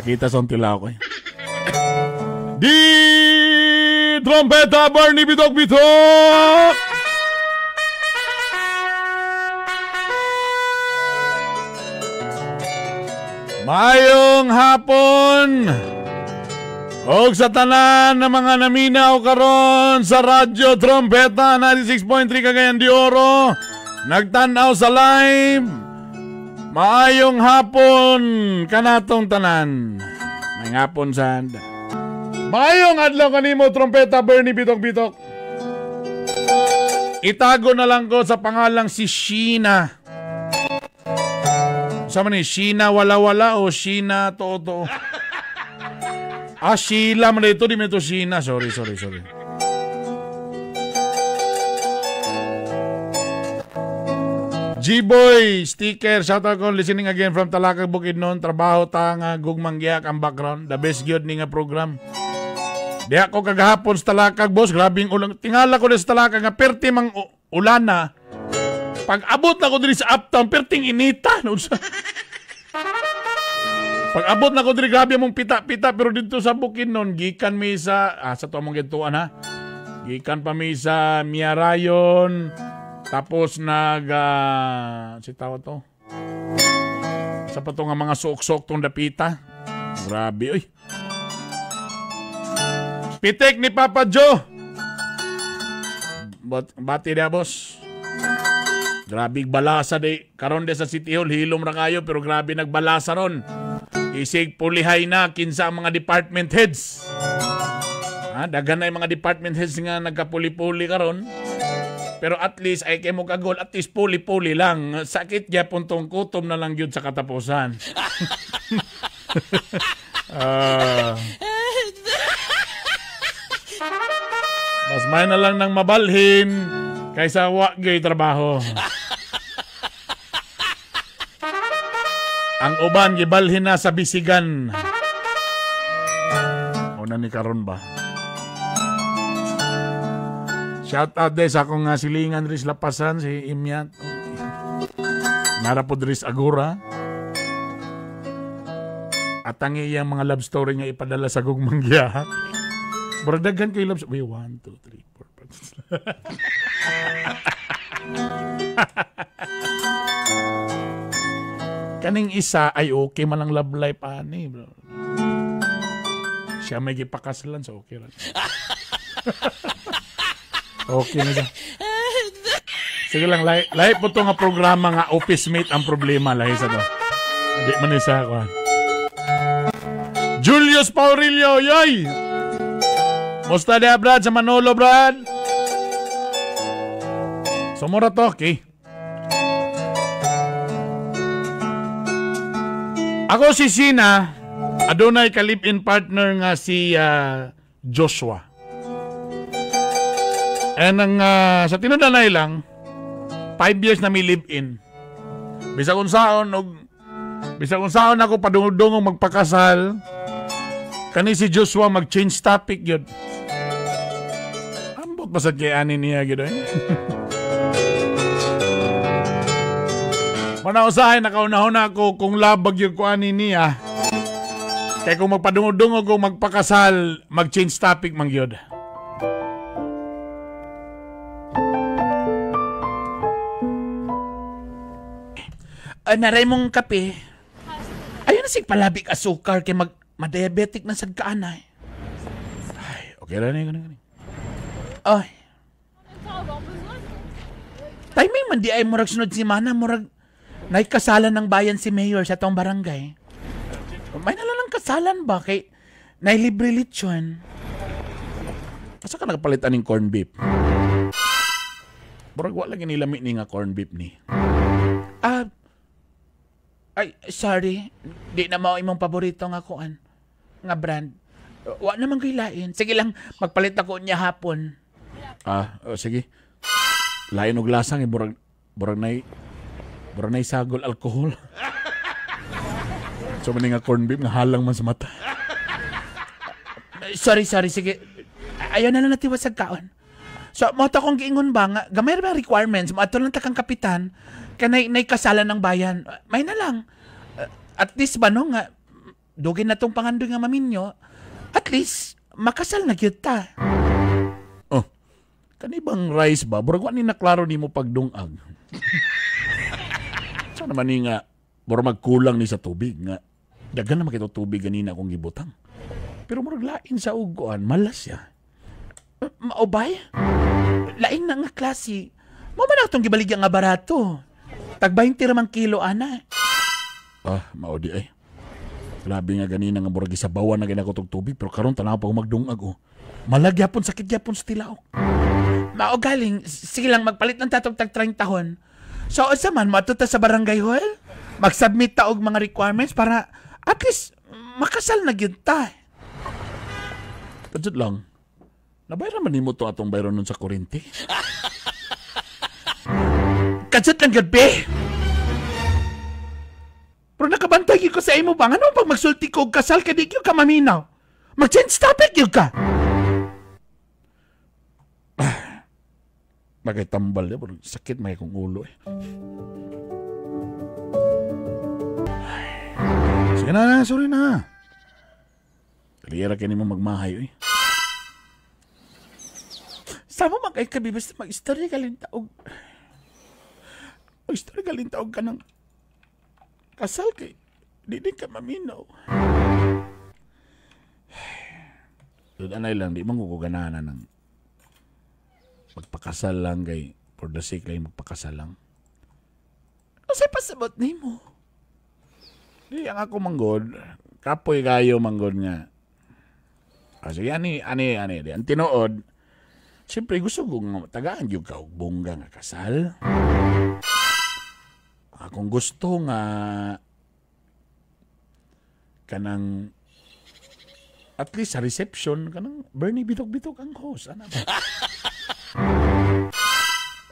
Sakita sa tila ko. Di Trompeta Bernie Bitok Bitok! Mayong hapon! Og sa tanan na mga naminaw karon sa Radyo Trompeta 96.3 Cagayan de Oro, nagtan-aw sa live. Maayong hapon kanatong tanan. Maayong hapon sad. Maayong adlaw kanimo Trompeta Bernie Bitok Bitok. Itago na lang ko sa pangalang si Sheena. Sa man ni Sheena wala-wala o Sheena too-too? Ah, Sheila man ito, di man ito Sheena. Sorry. G-Boy, sticker, shout out ko, listening again from Talakag, Bukidnon. Trabaho ta nga gugmang giyak ang background. The best gyud ni nga program. Di ako kagahapon sa Talakag, boss. Grabing ulan. Tingala ko na sa Talakag nga perti mang ulan na. Pag abot na ko diri sa uptown, perting inita. Pag abot na ko diri, grabe mong pita-pita. Pero dito sa Bukidnon, gikan mi sa, sa to among gintuan ha. Gikan pa mi sa Miarayon. Tapos nag, si tawa to. Sa pa to nga mga suok-suok tong dapita. Grabe, oy. Pitik ni Papa Joe. Bati na, boss. Grabe balasa di. Karon de sa City Hall, hilom ra kayo, pero grabe nagbalasa ron. Isig pulihay na kinsa ang mga department heads. Ha, daghan na yung mga department heads nga nagkapuli-puli karon. Pero at least ay kay mo kagol, at least puli-puli lang. Sakit gyapon tong kutom na lang gyud sa katapusan. Mas may na lang ng mabalhin kaysa wa gyud trabaho. Ang uban gibalhin na sa bisigan. Una ni karon ba? Shout out de sa akong silingan diri sa Lapasan, si Imyat. Nara po diri sa Agora. At ang iyang mga love story nga ipadala sa gugmang giya. Murag daghan kay love story. 1, 2, 3, 4, 5. Kaning isa ay okay man ang love life ani, bro. Siya may gipakasalan so okay ra. Okay na siya. Sige lang, lahi po ito nga programa nga office mate ang problema. Lahi sa to. Hindi man isa ako. Julius Paurilio, yoy! Musta dia, Brad? Sa Manolo, Brad? Sumura to, okay. Ako si Sina, adunay ka-live-in partner nga si Joshua. And ang sa tinudanay lang, 5 years na mi live-in. Bisag unsaon ako padungog-dungog magpakasal, kani si Joshua mag-change topic yun. Ambot ba sa kay ani niya gyud eh? Manausahay nakaunahon ako kung labag yun ko ani niya. Kaya kung magpadungog-dungog kung magpakasal, mag-change topic man gyud. Naray mong kape. Ayun na sig palabig asukar kay ma-diabetic na sad ka anay. Ay, okay ra ni gani. Ay. Timing man di ay murag sunod si mana murag naikasalan ng bayan si mayor sa tong barangay. May nalalang kasalan ba kay nailibre lechon. Asa ka nagpalit aning corn beef? Murag wa lang nilami ni nga corn beef ni. Ay, sorry. Di na mao imong paborito nga kuan nga brand. Wa naman kay lain. Sige lang, magpalit ako niya hapon. Sige. Lain og lasang eh, murag nay sagol alcohol. So man nga corn beef nga halang man sa mata. Sorry, sige. Ayaw na lang natiwas sa kaon. So, mo ta kong giingon ba nga gamay ra requirements, moadto lang ta kang kapitan kanay nay kasalan ng bayan. May na lang. At least ba no nga dugay na tong pangandoy nga maminyo, at least makasal na gyud ta. Oh, kani bang rice ba? Murag wa ni naklaro nimo pagdungag. Sa naman ni nga, murag magkulang ni sa tubig nga. Daghan na makita tubig ganina akong gibutang. Pero murag lain sa uguan, malas siya. Maubay? Lain na nga klase. Mo man atong gibaligya nga barato. Tag 20 ra man kilo ana. Ah, mao di ay. Grabe nga ganina nga murag gisabawan na gina ko tog tubig pero karon tanaw pa ko magdungag oh. Malagyapon sakit gyapon sa tilaok. Mao galing, sige lang magpalit ng tatog tag 30 hon. So unsa man moadto ta sa barangay hall? Mag-submit ta og mga requirements para at least makasal na gyud ta. Kadyot lang. Nabayran man nimo to atong bayron nun sa kuryente. Kadyot lang gyud be. Pero nakabantay gyud ko sa imo ba? Ngano pag magsulti ko og kasal kay di gyud ka maminaw? Mag-change topic gyud ka. Bagay tambal eh, pero sakit may akong ulo eh. Sige na, sorry na. Kalira kini mo magmahay eh. Sama man kay kabi basta mag-istorya galing taog. Mag-istorya galing taog ka ng kasal kay di din ka maminaw. Doon anay lang, di man ko ganahan ng magpakasal lang kay for the sake lang magpakasal lang. Unsay pasabot nimo? Di ang ako manggod, kapoy kayo manggod nga. Kasi ani ani ani di ang tinuod. Siyempre gusto ko nga tagaan gyud ka og bongga nga kasal. Akong gusto nga kanang at least sa reception kanang Bernie Bitok-Bitok ang host ana ba?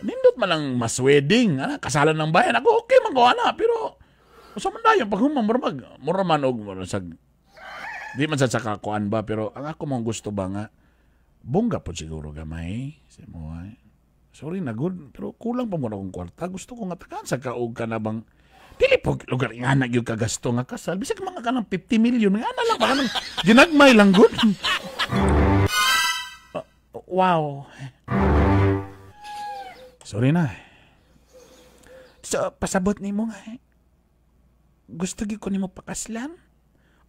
Nindot man ang mas wedding, ana, kasalan ng bayan. Ako okay man ko ana, pero usa man dayon pag human mura mag mura man og mura sag di man sa kakuan ba, pero ang ako mong gusto ba nga bongga po siguro gamay. Sa mo ay. Sorry na good, pero kulang pa mo na akong kwarta. Gusto ko nga tagaan sa kaog ka na bang dili po lugar nga na gyud kagasto nga kasal. Bisag mga kanang 50 million nga na lang ba kanang ginagmay lang good. Wow. Sorry na. So, pasabot nimo nga eh. Gusto gyud ko nimo pakaslan?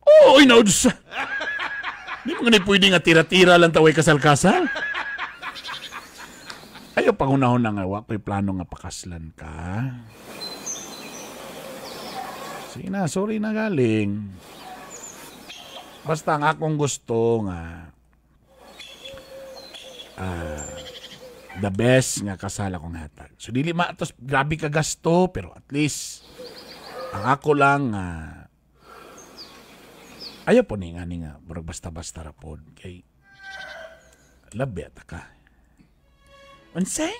Oo, oh, inaud sa. Di mo nga ni pwede nga tira-tira lang taway kasal-kasal. Ayaw pangunahon na nga, wa ko'y plano nga pakaslan ka. Sige na, sorry na galing. Basta ang akong gusto nga the best nga kasal akong hatag. So dili ma atos grabe ka gasto, pero at least ang ako lang ayaw po ni nga ni nga murag basta-basta ra pod kay labi ata ka. Unsay?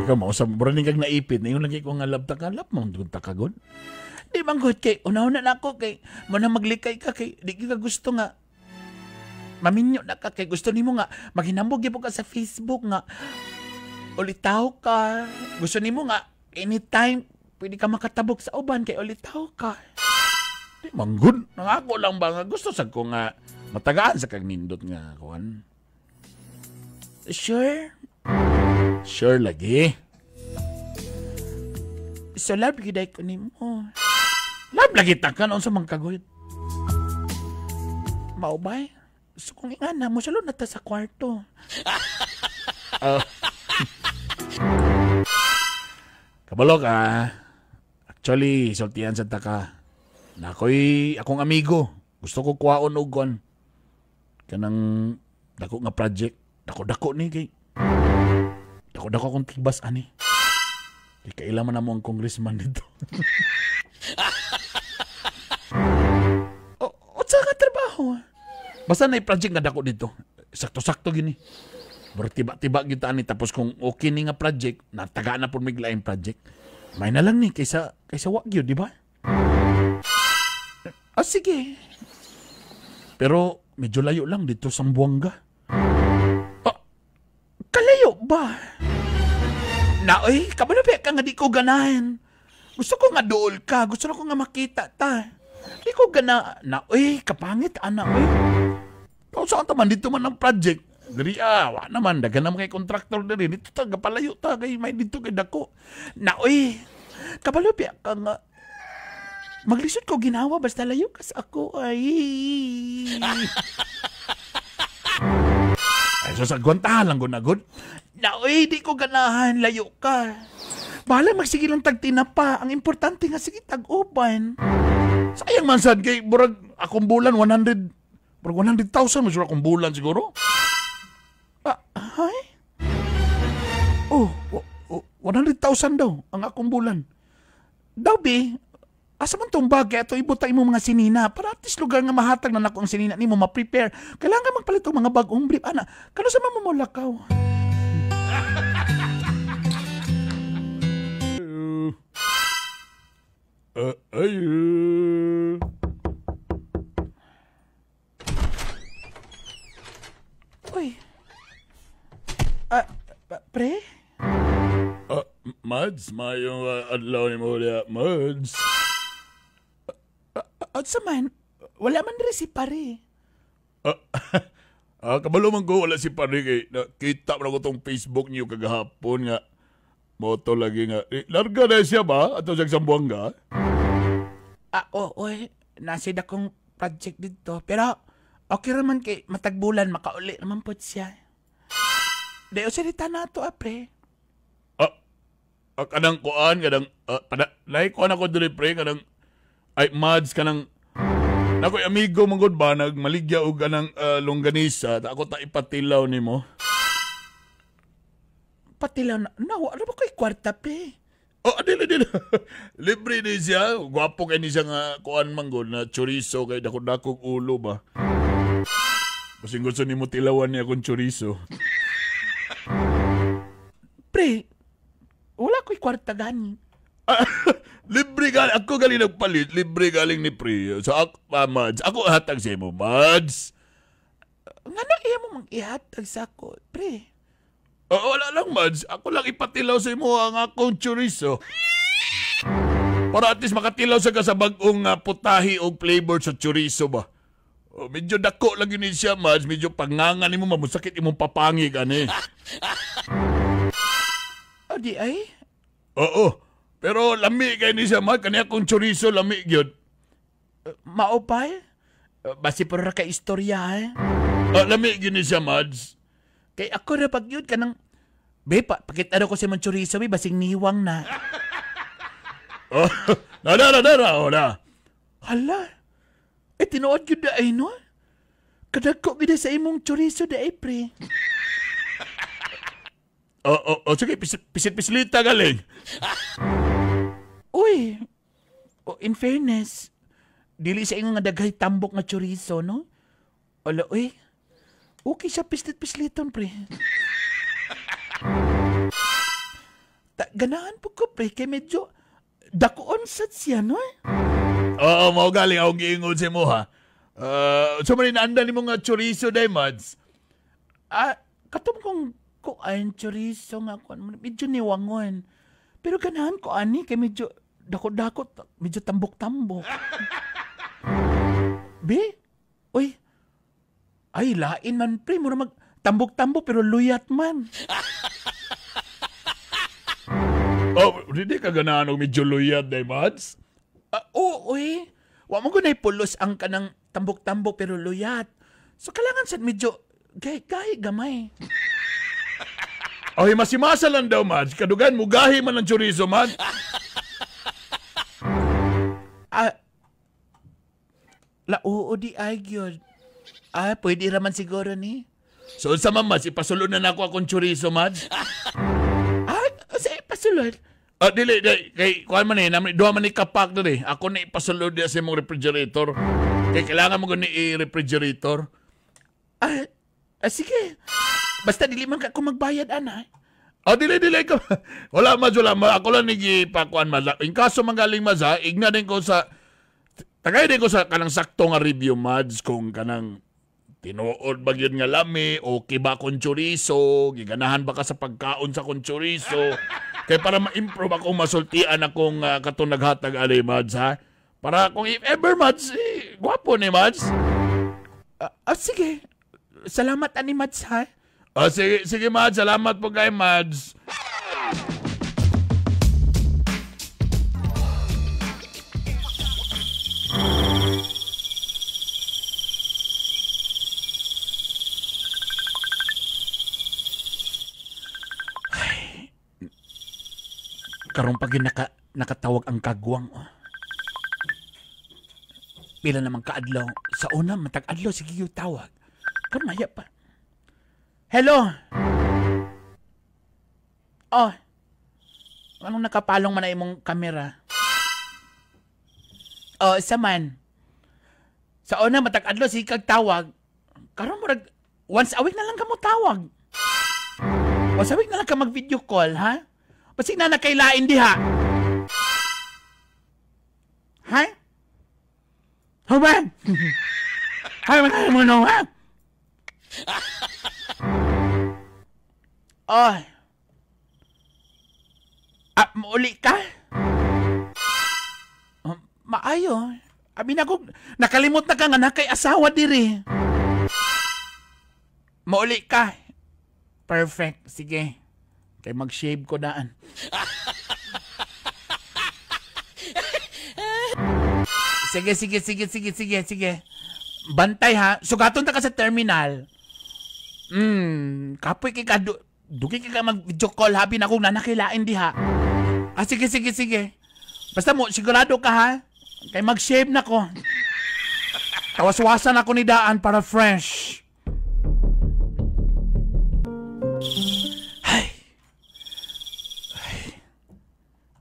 Ikaw mausap mura ni kag naipit na yung lagi ko nga lab ta ka, lab mo ta ka god. Di man good kay unahon na nako kay mo na maglikay ka kay di ka gusto nga maminyo na ka kay gusto nimo nga maghinambog gyud ka sa Facebook nga ulitaw ka. Gusto nimo nga anytime pwede ka makatabok sa uban kay ulitaw ka. Di man good. Nangako lang ba nga gusto sad ko nga matagaan sa kag nindot nga kuan. Sure? Sure lagi. So love gyud ko nimo. Love lagi ta ka unsa man kagoy. Mao bay? So kung ingana mo sulod na ta sa kwarto. Kabalo ka. Actually, sultian sa ta ka. Nakoy akong amigo. Gusto ko kuwaon og kuan. Kanang dako nga project. Dako-dako ni kay. Dako-dako akong tibas ani. Kay kaila man namo ang congressman dito. Unsa ka trabaho? Basta na project nga dako dito. Sakto-sakto gini. Murag tiba-tiba gyud ta ani tapos kung okay ni nga project, natagaan na pud mig laing project. May na lang ni kaysa wa gyud, di ba? Oh, sige. Pero medyo layo lang dito sa Zamboanga. Oh, kalayo ba? Naoy, kabalo ba ka nga di ko ganahan? Gusto ko nga duol ka. Gusto na ko nga makita ta. Di ko gana, na, uy, kapangit, ana, uy. Kung saan ta man, dito man ang project. Diri, wa naman, daghan naman kay contractor diri. Dito ta, gapalayo ta, kay may dito kay dako. Na, uy, kabalo biya ka nga. Maglisod ko ginawa, basta layo kas ako, ay. Ay, so sa gwantahan lang gunagod. Na, uy, di ko ganahan, layo ka. Bahala magsige lang tagtinapa. Ang importante nga, sige, tag-uban. Sayang man sad, kay burag akong bulan, 100, burag 100,000, masura akong bulan siguro. Ay? Oh, 100,000 daw ang akong bulan. Daw, be, asa man tong bagay ato ibutang imong mga sinina para at least lugar nga mahatag na nako ang sinina nimo ma-prepare. Kailangan magpalit og mga bag-ong brief ana. Kano sa mamamulakaw? Ayo. Uy. Pre? Mads, mayong adlaw ni mo diha, Mads. Unsa man, wala man diri si pare. Kabalo man ko, wala si pare kay nakita man ako tong Facebook niyo kagahapon nga moto lagi nga. Larga na siya ba? Ato sa Zamboanga? Oo, oy, nasa akong project dito. Pero okay raman kay matagbulan, makauli naman po siya. Di, o salita na ito, pre. Kanang kuan, kanang, naay kuan ako diri, pre, kanang, ay, Mads, kanang, nakoy amigo manggod ba, nagmaligya og kanang longganisa, ta ako ta ipatilaw nimo. Patilaw na, no, ano ba ko'y kwarta, pre? Oh, dili, dili. Libre ni siya. Gwapo kay ni siya nga kuan manggod na chorizo kay dako-dakog ulo ba. Basing gusto nimo tilawan niya akong chorizo. Pre, wala ko'y kwarta gani. Libre galing. Ako galing nagpalit. Libre galing ni pre. So, ako, Mads, ako hatag sa imo, Mads. Ngano iya mo mang ihatag sa ako, pre? Oh, wala lang, Mads. Ako lang ipatilaw sa imo ang akong chorizo. Para at least makatilaw sa ka sa bag-ong putahi o flavor sa chorizo ba. Oh, medyo dako lang yun siya, Mads. Medyo panganga nimo, mamusakit imong papangig, ani. O, di ay? Oo. Pero lami kay ni siya, Mads. Kani akong chorizo, lami gyud. Maupay? Basi puro ra ka istorya, eh. Lami gyud ni siya, Mads. Kay ako ra pag yun, kanang... Be, pakita ko si mong chorizo, be, basing niwang na. Oh, na, na, na, na, oh, na. Hala, eh, tinuod yun na ay, no? Kadagko gid sa imong chorizo da ay, pre. Oh, sige, pisit-pislita galing. Uy, oh, in fairness, dili sa ingon nga daghay tambok nga chorizo, no? Ala, uy, okay siya pislit-pisliton, pre. Ganahan po ko, pre, kay medyo dakoon sad siya, no? Oo, mao galing akong giingon sa imo, ha? So, man inaanda ni mo nga chorizo, day, Mads? Katong kong kuan chorizo nga kuan, medyo niwangon. Pero ganahan ko, ani, kay medyo dako-dako, medyo tambok-tambok. Be? Uy, ay, lain man, pre. Mura mag tambok-tambok, pero luyat man. Oh, hindi ka ganahan og medyo luyat, day, Mads? Oo, uy. Wa mo gunay pulos ang kanang tambok-tambok, pero luyat. So, kailangan sa medyo gahi gamay. Ay, masimasa lang daw, Mads. Kadugan, mugahi man ang chorizo, Mads. La, oo, di ay, gyud. Pwede raman siguro ni. So, sa Mads, ipasulod na nako akong chorizo, Mads. Sa ipasulod? Dili, dili. Kay, kuhan man eh, duha man ni kapak dili. Ako na ipasulod niya sa imong refrigerator. Kay, kailangan mo gani i-refrigerator. Sige. Basta dili man ka ako magbayad, ana. Dili, dili. Wala, Mads, wala. Ako lang nagipakuan, Mads. In kaso magaling, Mads, ha, igna din ko sa... Tagay din ko sa kanang sakto nga review, Mads, kung kanang Tinuod ba gyud nga lami? Okay ba akong chorizo? Giganahan ba ka sa pagkaon sa akong chorizo? Kay para ma-improve akong masultian akong katong naghatag ali, Mads, ha? Para kung if ever, Mads, eh, gwapo ni Mads. Sige. Salamat ani, Mads, ha? Sige, sige, Mads. Salamat po kay Mads. Ay, karon pa gyud nakatawag ang kagwang. Oh. Pila namang kaadlaw. Sa una, matag-adlaw, sige yung tawag. Karon maya pa. Hello? Oh. Anong nakapalong man na imong kamera? Oh, isa man. Sa una, matag-adlaw, sige kag tawag. Karon murag, once a week na lang ka mo tawag. Once a week na lang ka mag-video call, ha? Basig na nakailain diha. Ha? Huban! Hay, man mo no, ha? Oh. Ah, mauli ka? Maayo. Abi na ko, nakalimot na ka nga nakay asawa diri. Mauli ka. Perfect. Sige. Kay mag-shave ko daan. Sige, sige, sige, sige, sige, sige. Bantay ha. Sugaton ta ka sa terminal. Kapoy kay ka. Dugi kay ka mag-video call. Habi na kung nanakilain diha. Ah, sige, sige, sige. Basta mo, sigurado ka ha. Kay mag-shave na ko. Tawaswasan ako ni daan para fresh. Ay. Ay.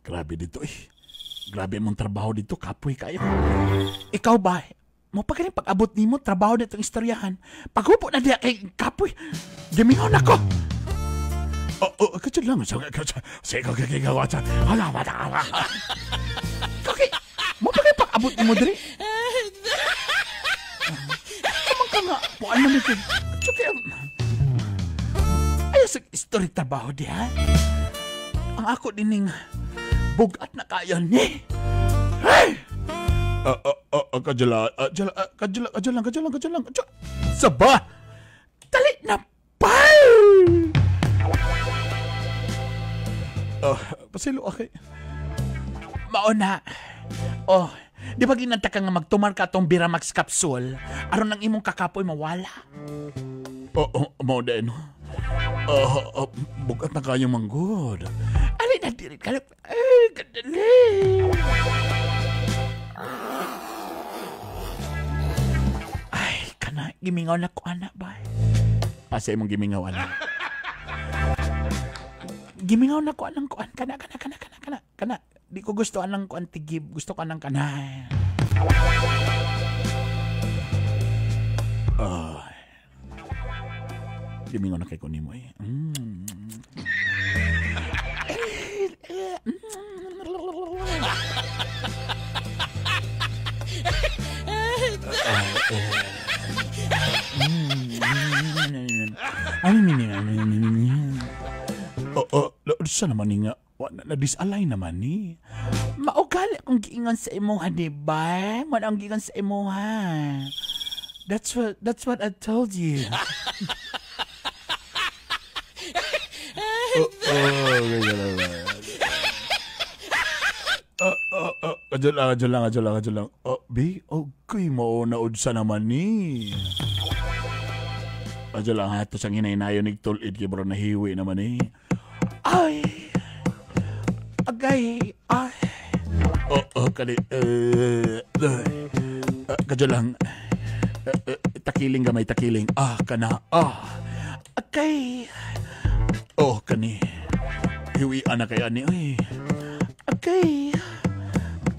Grabe dito eh. Grabe mong trabaho dito, kapoy kayo. Ikaw ba? Mo pa ganing pag-abot nimo trabaho ditong istoryahan. Paghupo na diya kay kapoy. Gimingon ako. Oh, kadyo lang. Okay. Mo pa ganing pag-abot nimo diri? Kamang ka nga. Puan man ito. Ayaw sa story trabaho diha. Ang ako dining bugat na kaya ni. Hey! Kadyo lang. Saba! Dali na pa! Pasilo, okay. Mauna. Oh, di ba ginanta ka nga magtumar ka atong Biramax capsule aron ang imong kakapoy mawala? Oh, mauna, no? Bugat na kayo manggod. Alin na diri ka. Ay, kadali. Ay, kana gimingaw na ko ana ba? Asa imong gimingaw ana? Gimingaw na ko anang kuan kana kana kana kana kana kana. Di ko gusto anang kuan tigib, gusto ko anang kana. Gimingaw na kay ko nimo eh. Sa naman ni nga, na-disalign naman ni. Maugali akong giingon sa imuha, di ba? Mao ang giingon sa imuha. That's what I told you. Adyo lang. B, okay, mauna-ud sa naman ni. Adyo lang, hato sang hinay-nayon nagtulid kay bro, nahiwi naman eh. Ay, agay, ay. Kali, kadyo lang. Takiling gamay, takiling. Ah, kana, ah. Agay. Oh, kani. Hiwi, anak kay ani, ay. Agay.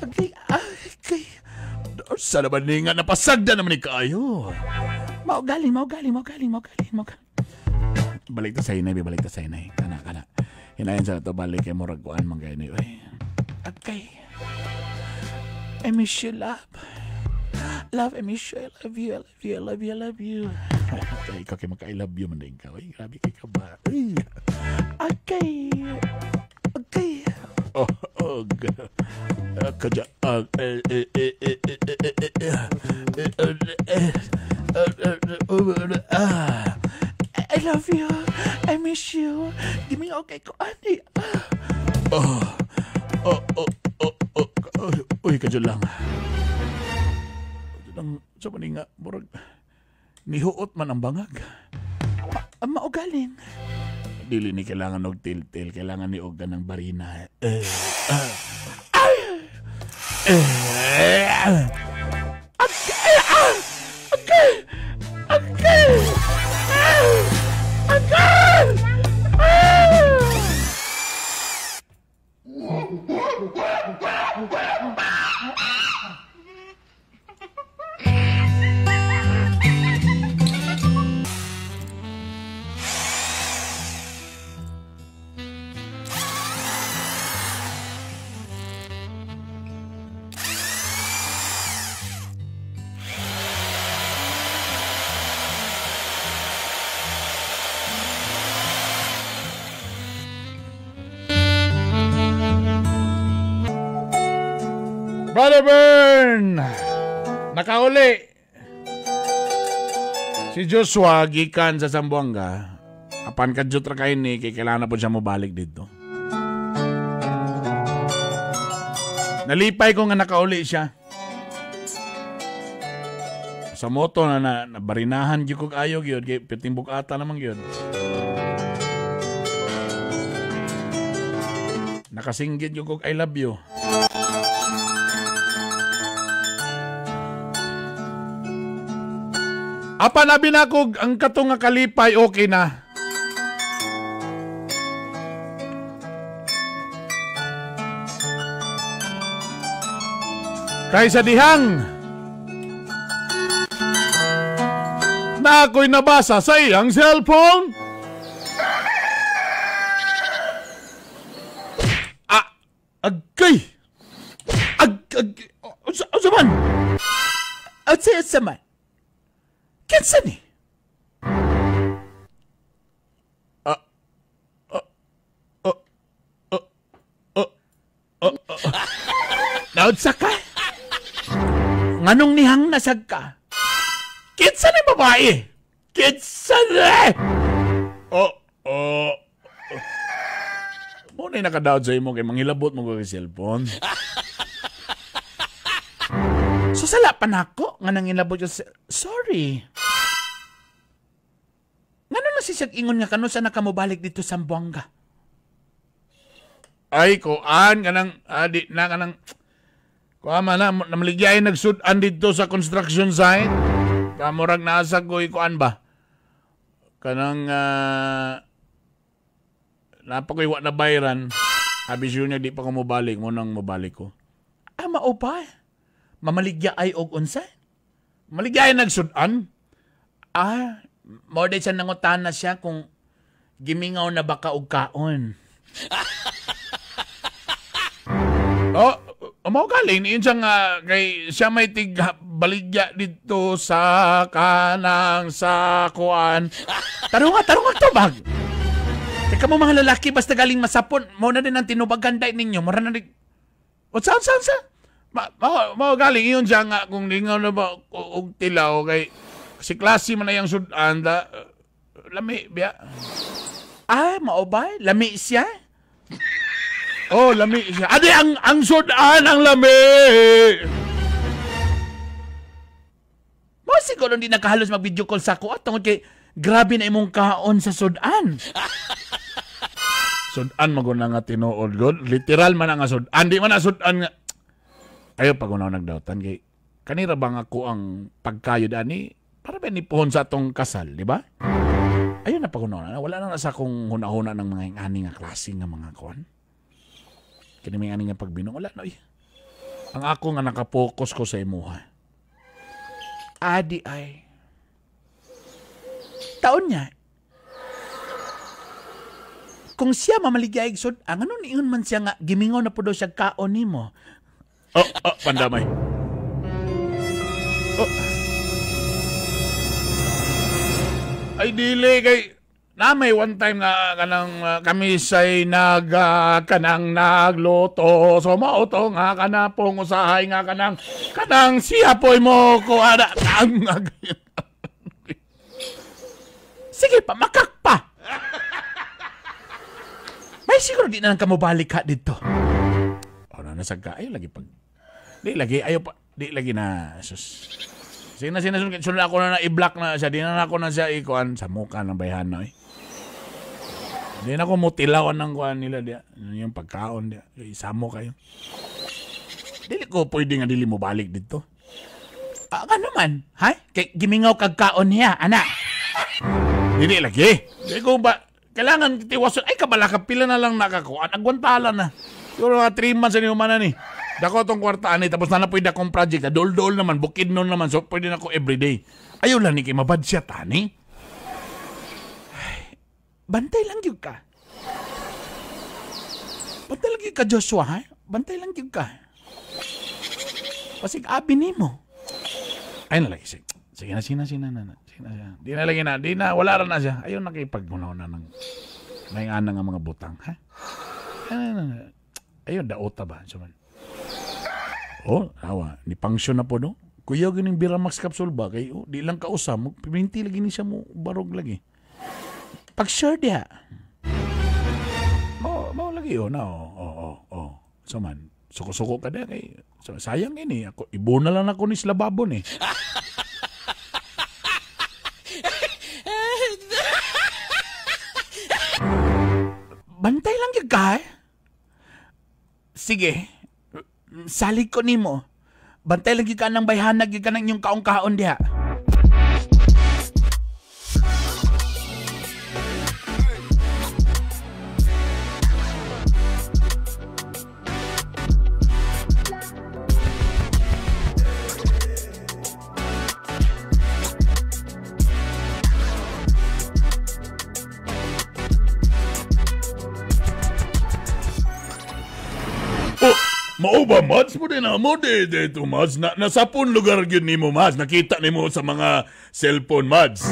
Agay, agay. Sa naman ni nga, napasagda naman ni kaayo. Maugaling. Balik ta sa hinay, Kana. Hinayan sa ito, balik kay murag kuan man kayo ni, uy. Okay. I miss you, love. Love, I miss you. I love you, I love you, I love you, I love you. Kay ikaw kay maka-I love you man din ka. Uy, grabe kay ka ba? Uy. Okay. Okay. Oh, oh, kadya. I love you. I miss you. Give me okay ko, ani. Oh, oh, oh, oh, oh. Uy, kadyo lang. Kadyo lang, sa maninga, murag, nihuot man ang bangag. Maugaling. Dili ni kailangan og til-til, kailangan ni og ganang barina. Brother Bern! Nakauli! Si Joshua gikan sa Zamboanga. Apan kadyot ra kay ni kay kailangan na po siya mobalik dito. Nalipay ko nga nakauli siya. Sa moto na nabarinahan gyud kog ayo gyud kay piting bukata naman gyud. Nakasinggit gyud kog I love you. Apan abi na ko ang katong nga kalipay okay na. Kaysa dihang na ako'y nabasa sa iyang cellphone. Ah, agkay. Ag unsa man? Unsa man? Kinsa ni? Naunsa ka? Nganong nihang nasag ka? Kinsa ni babae? Kinsa ni? Oh, oh. Mo na nakadaot sa imo kay manghilabot mo kay cellphone. So sala pa nako nga nangilabot yung sorry. Ngano na sisag ingon nga kano sa nakamobalik dito sa Zamboanga? Ay koan kanang adi na kanang kuan man na namaligya nagsud-an dito sa construction site. Kamurag naasa koy kuan ba? Kanang napakoy wa na bayran. Abi siya niya di pa ko mobalik mo nang mobalik ko. Ah, mao ba? Mamaligya ay og unsa? Maligya ay nagsud-an? Ah, more than siya nangutana siya kung gimingaw na baka og kaon. Oh, mao galing yun siya nga kay siya may tig baligya dito sa kanang sa kuan. Tarunga, tarunga tubag. Kay kamo mga lalaki basta galing masapon, mao na din ang tinubagan dai ninyo, mura na din. Unsa unsa unsa? Mao galing yun siya nga kung lingaw na ba og tilaw kay si klase man na yang sudan da lami biya. Ah, mao ba? Lami siya? Oh, lami siya. Adi ang sudan ang lami. Mo siguro hindi nakahalos mag-video call sa ako at tungod kay grabe na imong kaon sa sudan. Sudan maguna nga tinuod god. Literal man ang sudan. Di man ang sudan nga. Ayo pag una nagdawtan kay kanira bang ako ang pagkayod ani para ba ni pohon sa atong kasal, di ba? Ayun na pag una, wala na sa akong huna-huna ng mga ani nga klase nga mga kuan. Kini may ani nga pagbinong wala na oy. Ang ako nga nakapokus ko sa imuha. Adi ay. Taon niya. Kung siya mamaligya sud, ang ano niingon man siya nga gimingaw na po daw siya kaon nimo. Oh, oh, pandamay. Oh. Ay dili kay na may one time nga kanang kami say nag kanang nagluto so mao to nga kanapong usahay nga kanang kanang siya poy mo ko ana. Sige pa makak pa. May siguro di na lang kamubalik ha dito. O na nasag ka ayo lagi pag di lagi ayo pa di lagi na sus. Sige na sunod ako na i-block na siya. Di na ako na siya ikuan sa mukha ng bayhana eh. Di na ako mutilawan ng kuan nila diya. Yung pagkaon diya. Isamo kayo. Dili ko pwede nga dili mo balik dito. Ano man? Ha? Kay gimingaw kag kaon niya, ana. Dili lagi. Di ko ba kailangan tiwason. Ay kabala ka pila na lang nakakuan. Agwantala na. Siguro mga 3 months ni humana ni. Dako tong kwartaan ni tapos na pwede akong project. Dol-dol naman, bukid nun naman. So pwede na ako everyday. Ayaw lang ni kay mabad siya tani. Ay, bantay lang gyud ka. Bantay lang gyud ka, Joshua, ha? Bantay lang gyud ka. Pasig abi nimo. Ay na lagi. Sige na, sige na, sige na. Sige na siya. Di na lagi na. Di na, wala ra na siya. Ayaw na kay pagmunaw na ng may ana nga mga butang, ha? Ayaw, daota ba? So, man. Oh, awa, ni function na po no. Kuya gining Biramax capsule ba kay oh, di lang kausam, piminti lagi ni siya mo barog lagi. Pag sure diha. Mao mao lagi oh na oh. So man, suko-suko ka diha kay so, sayang ini ako ibo na lang ako ni slababon eh. Bantay lang gyud ka. Sige. Salig ko nimo. Bantay lagi ka ng bayhanag ka ng inyong kaong-kaon diha. Mao ba, Mads? Mo din na mo dito, Mads. Nasapon lugar yun nimo, Mads. Nakita nimo sa mga cellphone, Mads.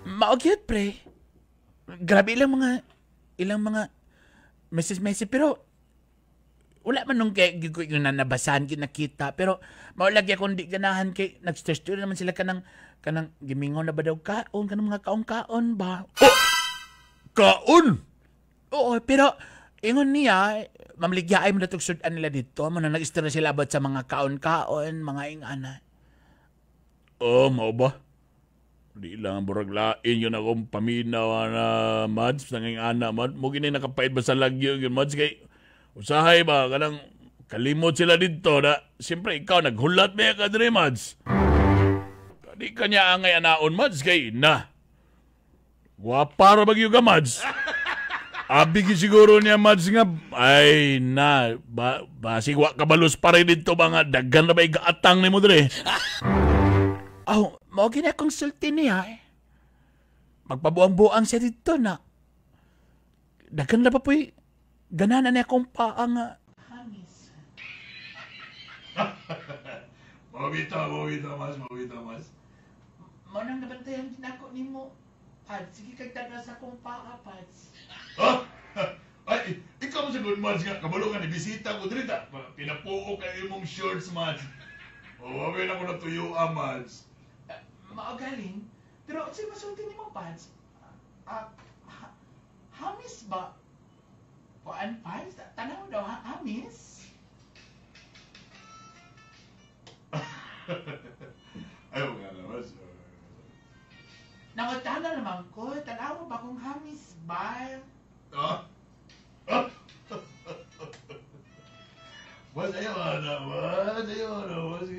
Mao gyud, pre. Grabe ilang mga message pero wala man nung kay yung nabasahan gyud nakita pero mao lagi akong di ganahan kay nag-stress naman sila kanang gimingaw na ba daw kaon kanang mga kaon-kaon ba. Oh! Kaon? Oo, pero ingon niya, mamligya ay mo sudan nila dito. Mo na nag-istorya sila about sa mga kaon-kaon, mga ingana. Oh, mao ba? Di lang burag lain yun akong paminaw na Mads, nanging ana, Mads. Mo gini nakapait ba sa lagyo yun, Mads? Kay, usahay ba, kanang kalimot sila dito na, siyempre ikaw, naghulat ba ka dre, Mads? Di kanya angay anaon, Mads, kay na. Gwapa ra bagyo ka, Mads. Abi siguro niya, Mads, nga, ay na, basig wa kabalos pa rin dito ba nga, daghan na ba igaatang ni mo dre? Oh, mao gina konsulti niya eh. Magpabuang-buang siya dito na. Daghan na pa po'y ganahan na niya akong paa nga. Hamis. Mawita, Mads, mawita, Mads. Mao nang nabantayan din ako nimo. Pads, sige kag tagas akong paa, Pads. Ha? Ay, ikaw mo siguro, Mads, nga. Kabalo ka, nibisita ko dito. Pinapuo kayo imong shorts, Mads. O, wawin ako natuyo, Mads. Maagaling. Pero, sino masulti ni mo, Pads? Hamis ba? Kuan, Pads? Tanaw daw, ha? Hamis? Ayaw nga na, Mads. Nangutana naman ko, tanaw ba kung hamis ba? Ah? Mas ayaw na, mas ayaw na, mas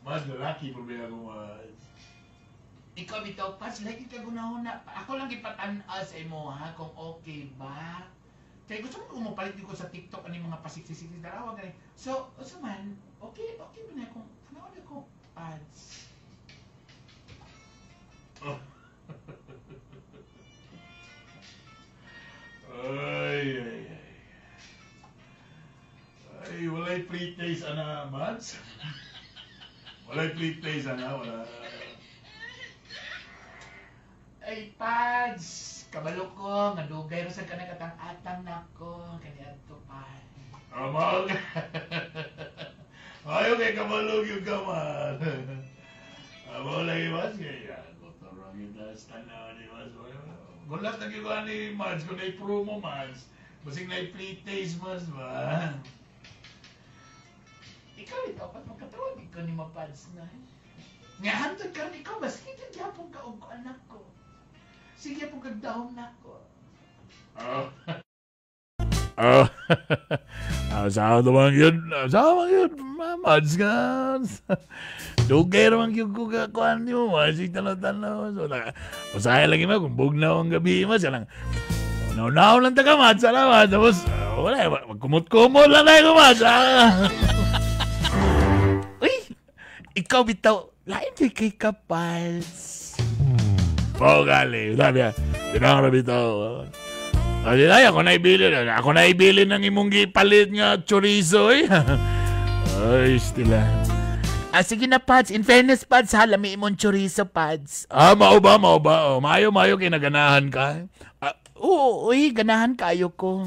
mas lalaki po ba ako, mas? Ikaw bitaw, Pads, lagi ka gunahuna. Ako lang ipatan-aw sa imo, ha, kung okay ba? Kaya gusto mo umupalit ko sa TikTok ano yung mga pasiksisik darawa gani. So, so man, okay, okay ba na kung tanaw na ko, Pads? Oh. Ay, ay, ay. Ay, walay pre-taste, ana, Mads? Walay pre-taste, ana, wala. kay Pads. Kabalo ko, nga dugay ra sa kanang katang-atang nako kaniadto pa. Amag. Ayo kay kabalo gyud ka man. Amo lagi mas kay motor ra kita sa tanaw ni mas. Gulat na gyud ko ani Mads kung nay promo Mads. Basig nay pre-taste mas ba. Ikaw ito, dapat magkatawag ikaw ni Mapads na. Nga hantod karon ikaw, mas sige gyapon ka og anak ko. Sige po kag dahom nako. Oh. Oh. Sa naman yun. Sa naman yun. Mads ka. Dugay naman yun ko kakuan niyo. Masig tanaw-tanaw. So, usahay lagi mo kung bugnaw ang gabi mo. Siya lang. Naw-naw lang taga, Mads. Salamat. Tapos, wala. Magkumot-kumot lang tayo, Mads. Uy! Ikaw bitaw. Lain kay kay kapals. Oh, gali. Sabi niya, tinang bitaw. Ay, ako na ibilin. Ako na ibilin ng imong gipalit nga chorizo, eh. Ay, stila. Ah, sige na, Pads. In fairness, Pads, ha, lami imong chorizo, Pads. Ah, mao ba, mao ba? Oh, mayo, mayo, kinaganahan ka. Ah, oo, uy, ganahan kayo ko.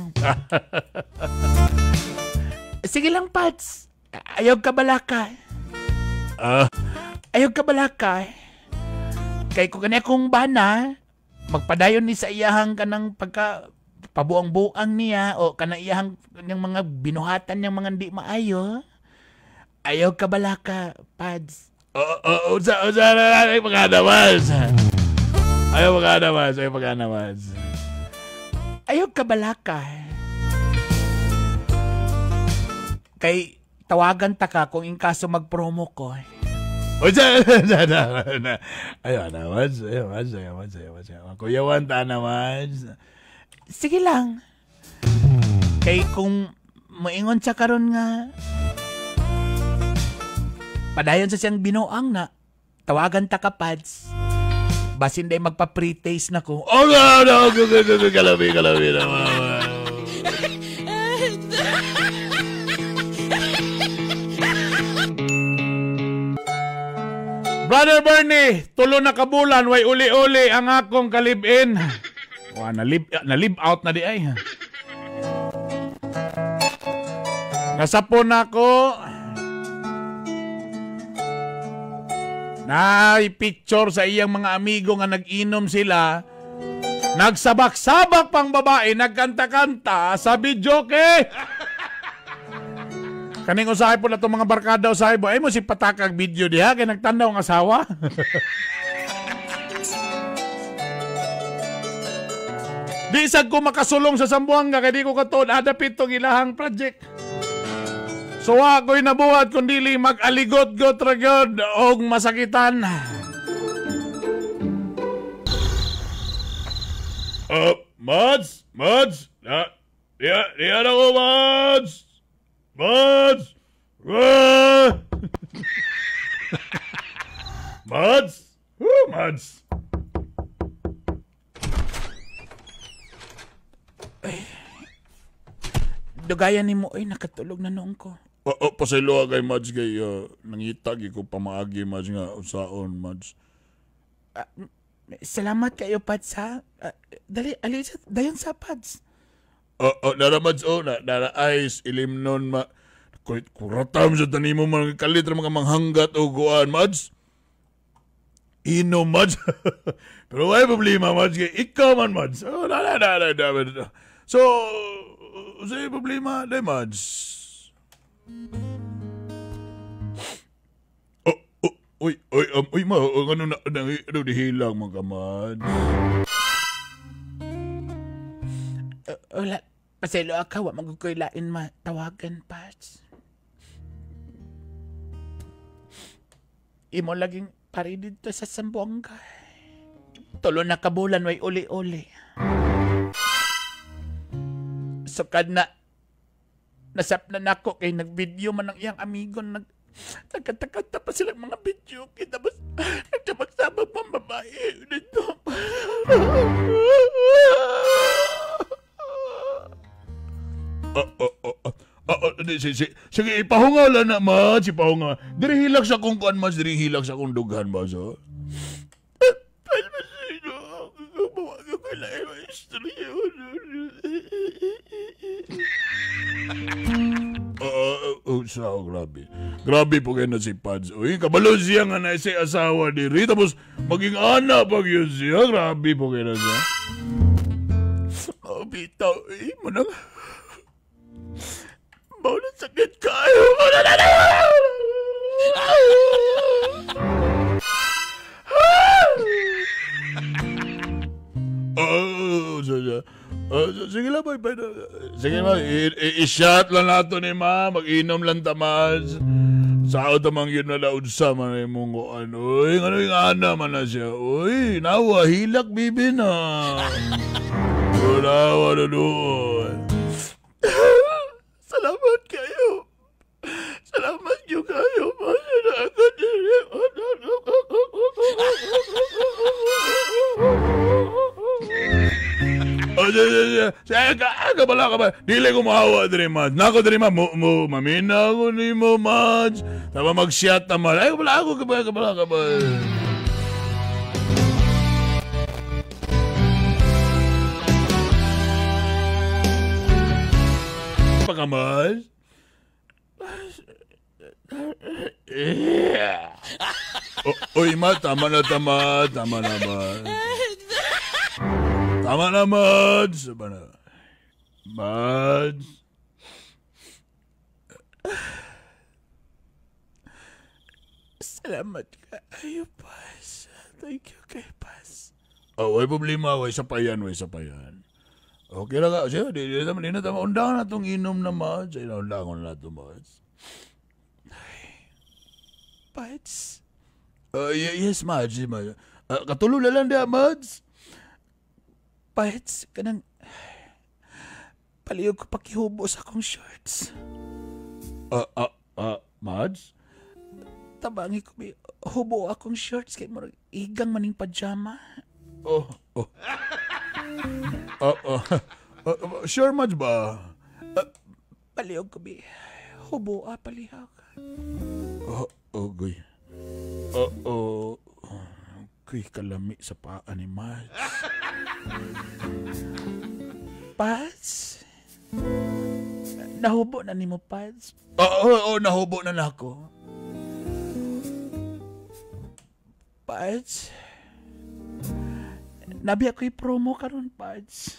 Sige lang, Pads. Ayaw ka balaka. Ah. Ayaw ka balaka. Kay kung kani akong bana, magpadayon ni sa iyahang kanang pagka pabuang-buang niya o kanang iyahang niyang mga binuhatan niyang mga di maayo. Ayaw ka balaka, Pads. Oo, usa na lang pagkanamas. Ayaw pagkanamas, ayaw pagkanamas. Ayaw ka balaka. Kay tawagan ta ka kung in kaso magpromo ko. Usa na. Ayaw na, Mads. Ayaw, Mads. Ayaw, Mads. Ayaw, Mads. Kuya Juan, ta na, Mads. Sige lang. Kay kung moingon siya karon nga padayon sa siyang binuang na tawagan ta ka, Pads. Basin day magpa-pre-taste na ko. Oh, no, no. Kalabi, kalabi na, mama. Brother Bernie, tulo na kabulan, way uli-uli ang akong kalib-in. Wa, na-live out na di ay. Nasapon ako. Nay-picture sa iyang mga amigo nga nag-inom sila. Nagsabak-sabak pang babae, nagkanta-kanta sa videoke. Kaning usahay po na itong mga barkada usahay po. Ay mo si patakag video diha kay nagtanaw ang asawa. Di sad ko makasulong sa Zamboanga kay di ko katuon adapit tong ilahang project. So ako'y nabuhat kun dili mag-aligot-got ra gyud og masakitan. Mads, Mads, na, diya, diya na ko, Mads. Mads! Mads! Oh, Mads! Ay, dugayan ni mo, ay, nakatulog na noon ko. Oo, pasaylo kay Mads kay nangita ko pamaagi, Mads, nga usaon, Mads. Salamat kayo, Pads, ha? Dali, alis, dayon sa Pads. Nara Mads, oh, nara ice, ilim nun, ma... Kuratam sa tanimo, mga kalit, mga manghanggat o guan, Mads. Inom, Mads. Pero ay problema, Mads, kay ikaw man, Mads. Oh, na. So, sa problema, di, Mads. Oh, uy, uy, uy, ma, ano na, ano, dihilang, mga Mads. Wala. Paselo ka, wa maguguylain matawagan, Pads. Imo laging pari dito sa Zamboanga. Tulo na kabulan, way uli-uli. Sukad na, nasap na nako kay nag-video man ang iyang amigo. Nagkanta-kanta pa silang mga video. Tapos, nagtabag-sabag pang babae dito. Sige, ipahungaw lang na, Mads. Ipahungaw. Diri hilak sa akong kuan, Mads. Diri hilak sa akong dughan, Mads. chemistry. Oh, grabe. Grabe po kayo na si Pads. Uy, kabalo siya nga na si asawa diri. Tapos, maging anak pag yun siya. Grabe po kayo na siya. Oh, bitaw. Eh, manang... Bawal sakit kayo. Sige lang, bye, bye. Sige ma, i-shot lang nato ni ma. Mag-inom lang tamas. Sao tamang yun na laod sa man ay mong ano. Uy, ano yung ana man na siya. Uy, nawa, hilak bibi na. Wala, wala doon. Salamat kayo. Salamat nyo kayo. Kabala, kabala. Dili ko mahawa diri, Mads. Nako diri, ma. Mo, mamina ako ni mo, Mads. Tama mag-shot naman. Ay, kabala ako, kabala, kabala, kabala. Paka, Mads? Oy, ma, tama na, tama. Tama na, Mads. Tama na, Mads. Tama na. Mads. Salamat kayo, Paz. Thank you kay Paz. Oh, way problema. Way sa payan, way sa payan. Okay lang ka. Siya, di na tama. Undangan na itong inom na, Mads. Ay, undangan na ito, Mads. Mads? Yes, Mads. Katulo na lang diya, Mads. Pads, kanang paliyog ko pakihubo sa akong shorts. Mads? Tabangi ko, may hubo akong shorts kay murag igang maning pajama. Oh. Sure, Mads ba? Paliyog ko, may hubo, palihog. Oh, goy. Oh. Kuy, kalami sa paa ni Mads. Pads? Nahubo na ni mo, Pads? Oo, nahubo na nako. Pads? Nabi ako'y promo karon, Pads.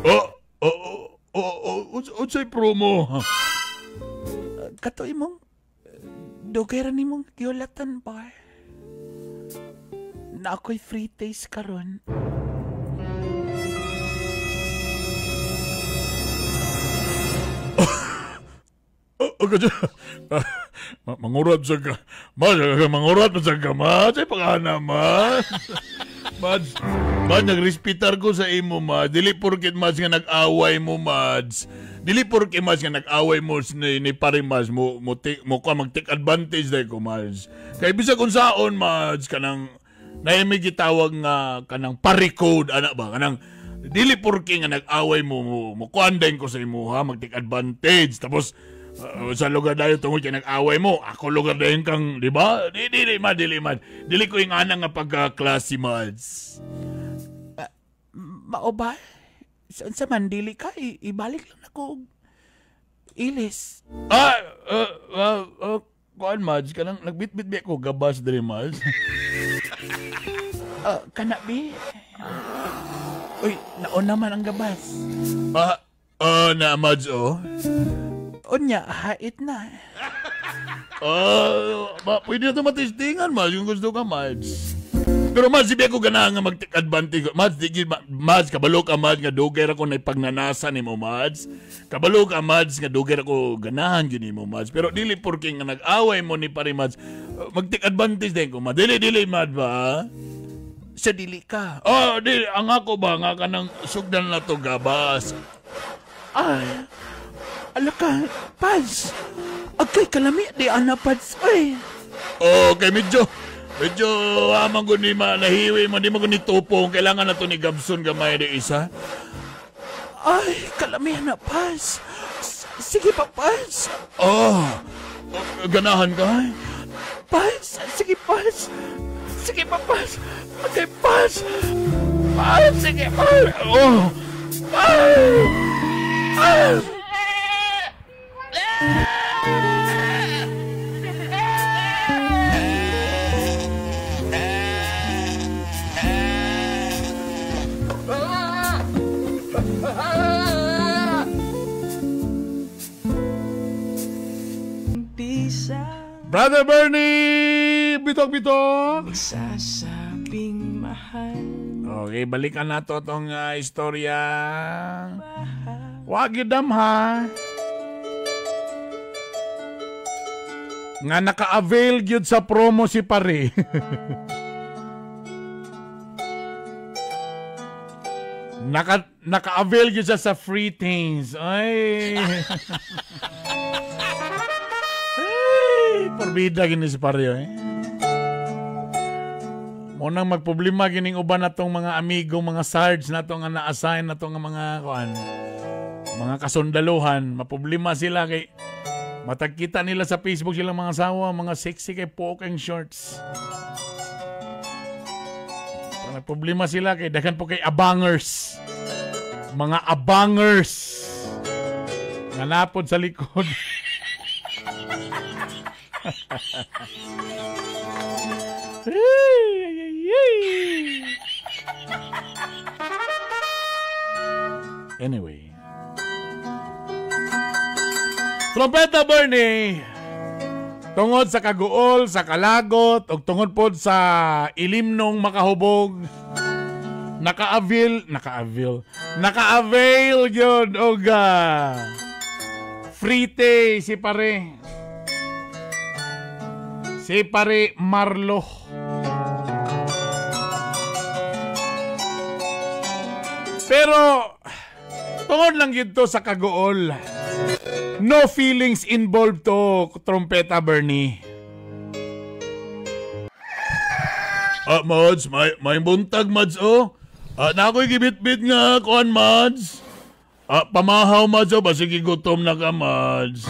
Oh, unsay promo? Kato imong dugay ra nimong giulatan bar. Na ako'y free taste karon. Mangurat sa ka. Mangurat sa ka, Mads. Ay, pagkana, Mads. Mads, nagrespitar ko sa imo, Mads. Dili porkit, Mads, nga nag-away mo, Mads. Dili porkit, Mads, nga nag-away mo ni pare, Mads. Mo ka mag-take advantage dahil ko, Mads. Kaya bisag kung saon, Mads, kanang naimig gitawag nga kanang pare-code, anak ba? Kanang dili porke nga nag-away mo, mo kuan din ko sa imo, ha? Mag-take advantage. Tapos, sa lugar dayo tungod kay nag-away mo, ako lugar dayon kang, di ba? Dili man, dili man. Dili ko yung anang nga pagka-klase, Mads. Mao ba? Sa man, dili ka, ibalik lang ako ilis. Kuan, Mads, kanang nagbitbit ko gabas diri, Mads. Kana bi? Uy, naon naman ang gabas. Na, Mads, oh. Unya, hait na. Pwede na ito matistingan, Mads, kung gusto ka, Mads. Pero Mads, di ba ako ganahan nga mag-take advantage? Mads, di, Mads, kabalo ka, Mads, nga dugay ako na ipagnanasa ni mo, Mads. Kabalo ka, Mads, nga dugay ako ganahan yun ni mo, Mads. Pero dili porke nga nag-away mo ni pare, Mads, mag-take advantage din ko, Mads. Dili, dili, Mads, ba? Sa dili ka? Oh, dili. Ang ako ba, nga ka ng sugdan na to gabas. Ay, ala ka, Pads. Agkay kalami, di ana, Pads. Ay. Oh, kay medyo amang ko ni nahiwi mo, di mo ko ni Tupong. Kailangan na to ni Gabson gamay di isa. Ay, kalami na, Pads. Sige pa, Pads. Oh, ganahan ka? Pads, sige, Pads. Sige pa, Pads. Okay, Pads. Ah, sige. Oh. Ah. Brother Bernie, bitok-bitok. Sasabing mahal. Okay, balikan na to itong istorya. Wag yun ha. Nga naka-avail gyud sa promo si pare. Naka-avail gyud siya sa free things. Ay. Porbida gini si pare eh. Munang magproblema gining uban natong mga amigo, mga sarge natong nga na-assign natong mga kuan, mga kasundaluhan, maproblema sila kay matagkita nila sa Facebook silang mga asawa, mga sexy kay poking shorts. Problema sila kay daghan po kay abangers. Mga abangers nga napod sa likod. Anyway. Trompeta Bernie, tungod sa kaguol, sa kalagot, o tungod pod sa ilimnong makahubog, naka-avail yun, og free day si pare. Si pare Marlo. Pero, tungod lang yun to sa kaguol. No feelings involved to, Trompeta Bernie. Mads, may buntag, Mads, oh. Na ako'y gibit-bit nga, kuan, Mads. Pamahaw, Mads, oh. Basig gutom na ka, Mads.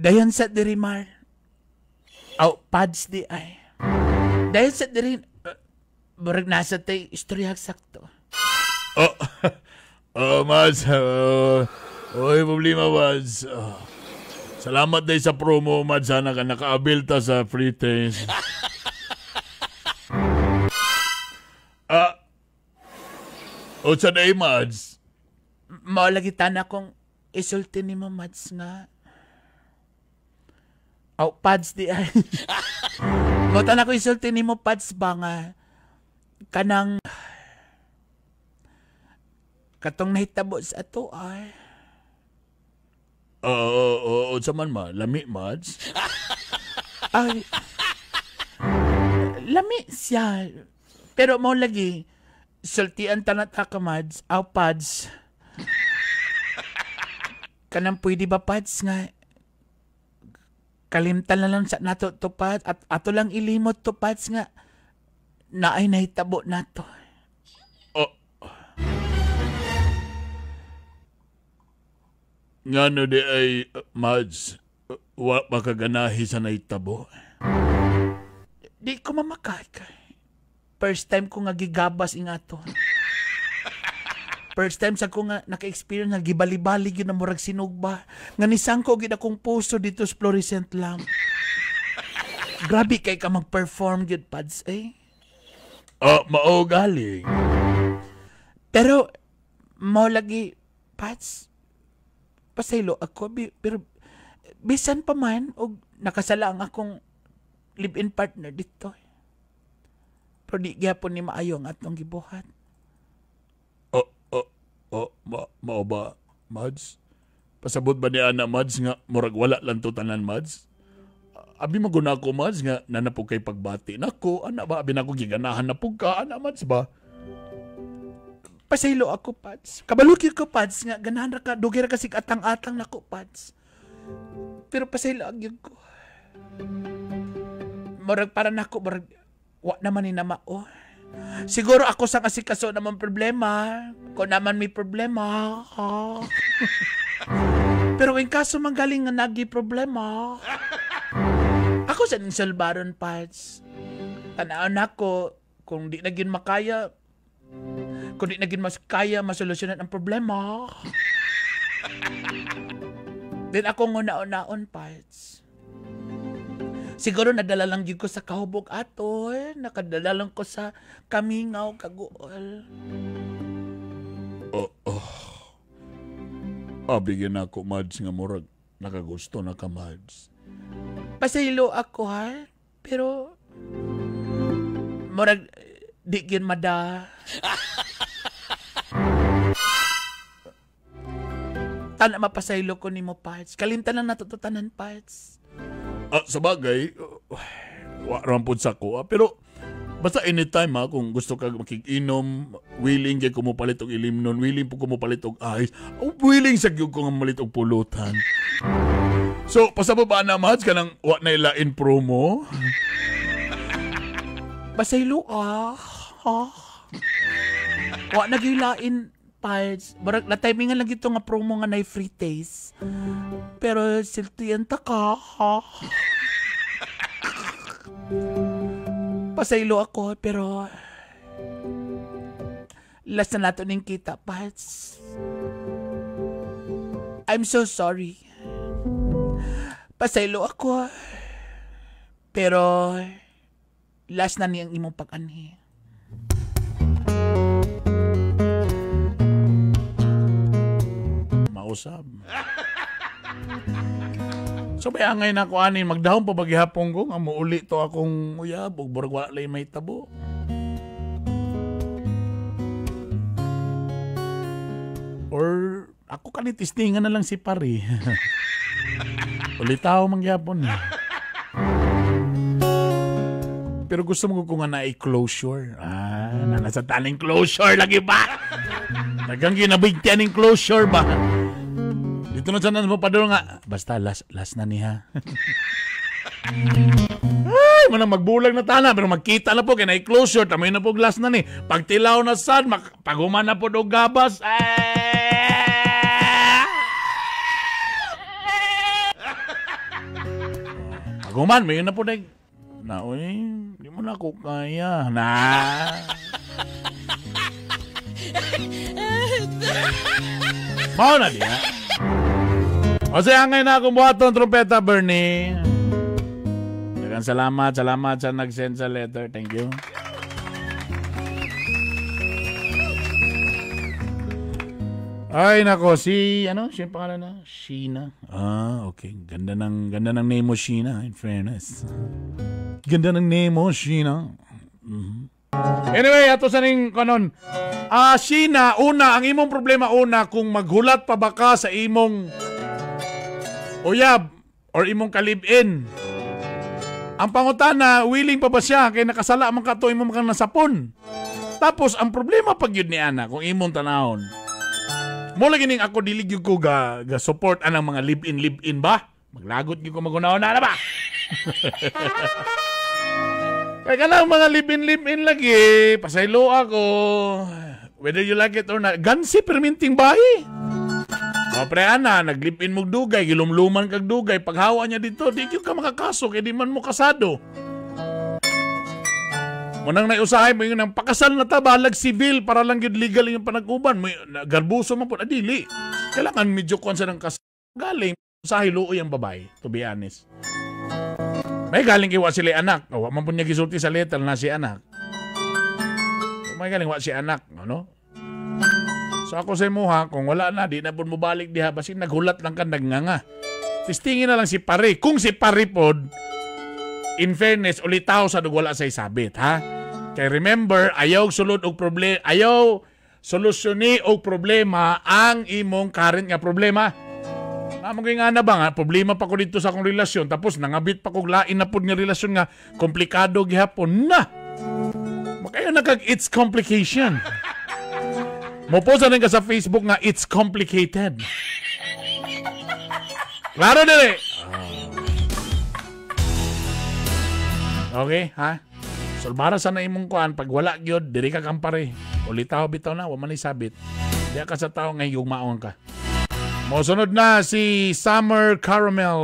Dayon sa diri, Mar. Aw, pads di ay. Dayon sa diri, murag nasa tay istorya sakto. Oh, Mads. Oy, problema, Mads. Salamat day sa promo, Mads. Sana ka naka-avail ta sa free test. Unsa day, Mads? Mao lagi tan akong isulti nimo, Mads, nga. Aw, pads di ay. Mao tan ako isulti nimo, pads ba nga kanang katong nahitabo sa ato ay. Oo, unsa man ma, lami, Mads? Ay, lami siya. Pero mao lagi, sultian tanat ka, Mads, aw, pads. Kanang pwede ba, pads, nga kalimtan na lang sa nato to, pads, at ato lang ilimot to, pads, nga naay nahitabo nato. Ngano di ay, Mads, wa makaganahi sa naitabo? Di ko mamakay. First time ko nga gigabas ingato. First time sa ko nga naka-experience nga gibali-bali gyud na murag sinugba. Nga nisangko gyud akong puso dito sa fluorescent lamp. Grabe kay ka mag-perform gyud, pads, eh. Mao galing. Pero, mao lagi, pads, pasaylo ako, pero bisan pa man og nakasala ang akong live-in partner dito. Pero di gyapon ni maayo ang atong gibuhat. Mao ba, Mads? Pasabot ba ni ana, Mads, nga murag wala lang to tanan, Mads? Abi maguna ako, Mads, nga nanapog kay pagbati. Nako, ana ba? Abi nako giganahan na pug ka, ana, Mads ba? Pasaylo ako, pads. Kabalukir ko, pads, nga ganahan ra ka, dugay ra kasi atang-atang nako, pads. Pero pasaylo ang yun ko. Murag para nako, murag wa naman ni namao. Siguro ako sa kasikaso naman problema. Kung naman may problema. Pero in kaso man galing nga nagi problema, Ako sa ning sulbaron, Pards. Tanaon nako kung di na gyud makaya, kung di na gyud mas kaya masolusyonan ang problema. Then ako nguna-unaon, Pards. Siguro nadala lang gyud ko sa kahubog ato, eh. Nakadala lang ko sa kamingaw, kaguol. Oh. Abi gyud nako, Mads, nga murag nakagusto na ka, Mads. Pasaylo ako, ha? Pero murag di gyud mada. Tana mapasaylo ko nimo, Pards. Kalimtan lang natututanan, Pards. Sa bagay, wa ram pud sa ko. Pero basta anytime ha, kung gusto ka makig-inom, willing gyud ko mopalit og ilimnon, willing po ko mopalit og ice, willing sa gyud ko nga mopalit og pulutan. So, pasabot ba na, Mads, kanang wa na ilain promo? Pasaylo, ah. Ha? Wa na gyud lain, Pards. Barag na-timingan lang ito nga promo nga na free taste. Pero siltiyan ta ka, ha? Pasaylo ako, pero last na nato ning kita, Pards. I'm so sorry. Pasaylo ako, pero last na niyang imong pag-anhi. Mausab. So may angay na ako anin, magdahom pa bagihapon ko nga muuli to akong uyab ug burag wala lay may tabo. Or ako kani testingan na lang si pare. Ulitaw man gyapon. Pero gusto mo ko nga na i-closure. Ah, nasa taning closure lagi ba? Dagang ginabigtian ning closure ba? Dito na sana mo padulong nga. Basta last na niya. Ay, manang magbulag na tana pero magkita na po kay na i-closure, tamoy na po last na ni. Pagtilaw na sad, paguman na po og gabas. Ay! Paguman, may na po na. Na, uy, di mo na ako kaya. Na. Mao na diya. O siya, ngayon na akong buhaton, trompeta, Bernie. Daghang salamat, salamat sa nag-send sa letter. Thank you. Ay, nako, si, ano, siya yung pangalan na? Sheena. Ah, okay. Ganda ng name mo, Sheena, in fairness. Ganda ng name mo, Sheena. Mm-hmm. Anyway, ato sa ning kanon. Sheena, una, ang imong problema una, kung maghulat pa ba ka sa imong uyab or imong kalib-in. Ang pangutana, willing pa ba siya kay nakasala man ka to imong kang nasapon. Tapos ang problema pag yun ni ana kung imong tanahon. Mo lagi ning ako dili gyud ko ga support anang mga live-in ba? Maglagot gyud ko magunaon na ba? Kay kanang mga live-in lagi, pasaylo ako. Whether you like it or not, gansi perminting bahi. O pre ana, naglip-in mong dugay, gilumluman kag dugay, paghawa niya dito, di yun ka makakaso, kaya di man mo kasado. Munang naiusahay mo yun ang pakasal na ta, balag civil, para lang yun legal yung panag-uban. May, garbuso man po, adili. Kailangan medyo kung sa ng kasal. Galing, usahay luoy ang babae, to be honest. May galing kiwa sila anak. O, wa man po niya gisulti sa letter na si anak. May galing wa si anak, ano? So ako sa imo ha, kung wala na, di na po mobalik diha, basin naghulat lang ka, nagnganga. Testingin na lang si pare. Kung si pare pod, in fairness, ulitaw sa wala sa isabit, ha? Kaya remember, ayaw sulod og problema, ayaw solusyoni og problema ang imong current nga problema. Namo kay nga na ba nga, problema pa ko dito sa akong relasyon, tapos nangabit pa kog lain na pod nga relasyon nga, komplikado gihapon na. Makayo na kag it's complication. Mopost na rin ka sa Facebook nga it's complicated. Klaro dili. Okay, ha? Solbara sa na imong kuan, pag wala gyud, diri ka kampare. Ulitaw bitaw na, wa man isabit. Diya ka sa tao nga higugmaon ka. Mosunod na si Summer Caramel.